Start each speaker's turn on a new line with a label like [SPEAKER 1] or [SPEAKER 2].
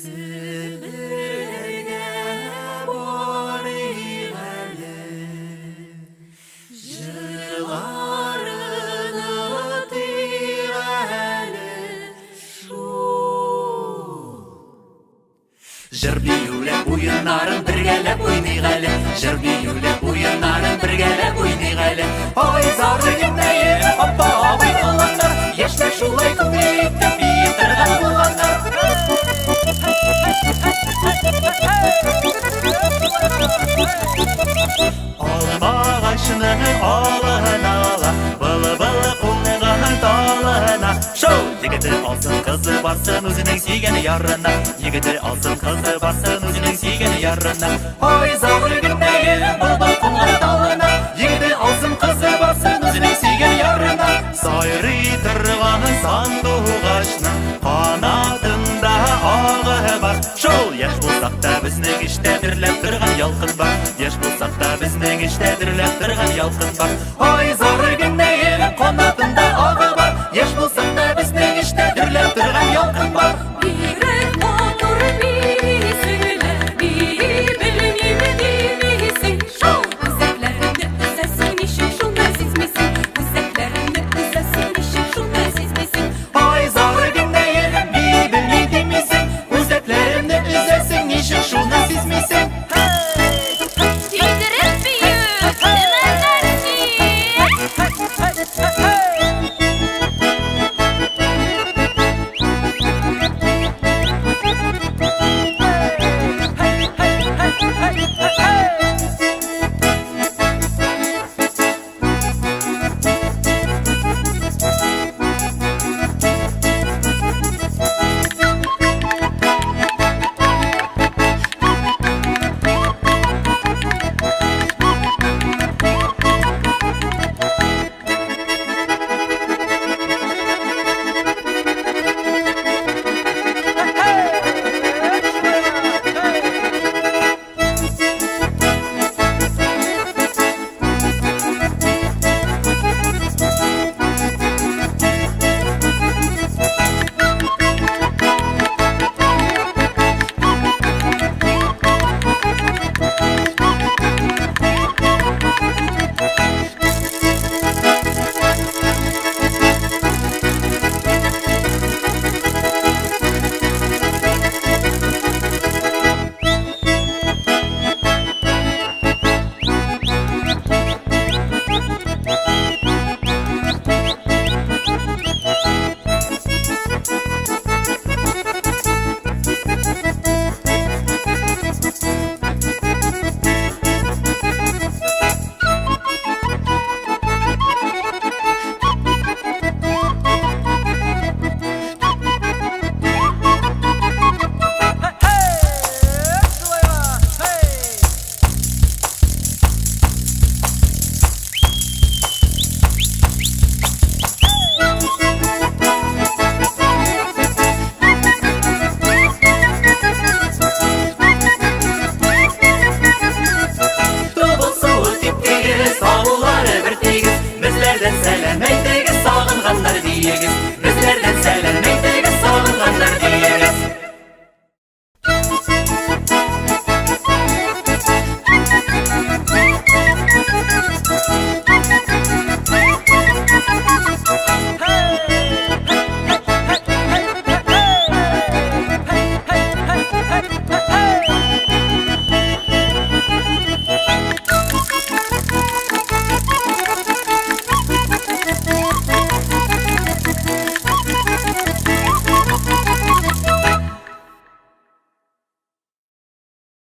[SPEAKER 1] Себерләргә барыйк әле, Җырларын отыйк әле шул. Җыр биюле уеннарын бергәләп уйныйк әле. Җыр биюле уеннарын бергәләп уйныйк әле. Ай, зары генәе, апа, абый, оланнар, яшьләр шулай күңел итеп бии торган булганнар. Алмагачның алына ла, былбыл кунган талына. Шоу! Егете алсын, кызы барсын үзенең сөйгән ярына. Егете алсын, кызы барсын үзенең сөйгән ярына. Ай, зары генәе, былбыл кунган талына. Егете алсын, кызы барсын үзенең сөйгән ярына. Сайрый торган сандугачның канатында агы бар. Шул яшь булсак та безнең эчтә дөрләп торган ялкын бар. Яшь булсак та безнең эчтә дөрләп торган ялкын бар. Ай, зары генәе, канатында агы бар. Яшь булсак та безнең эчтә дөрләп торган ялкын бар.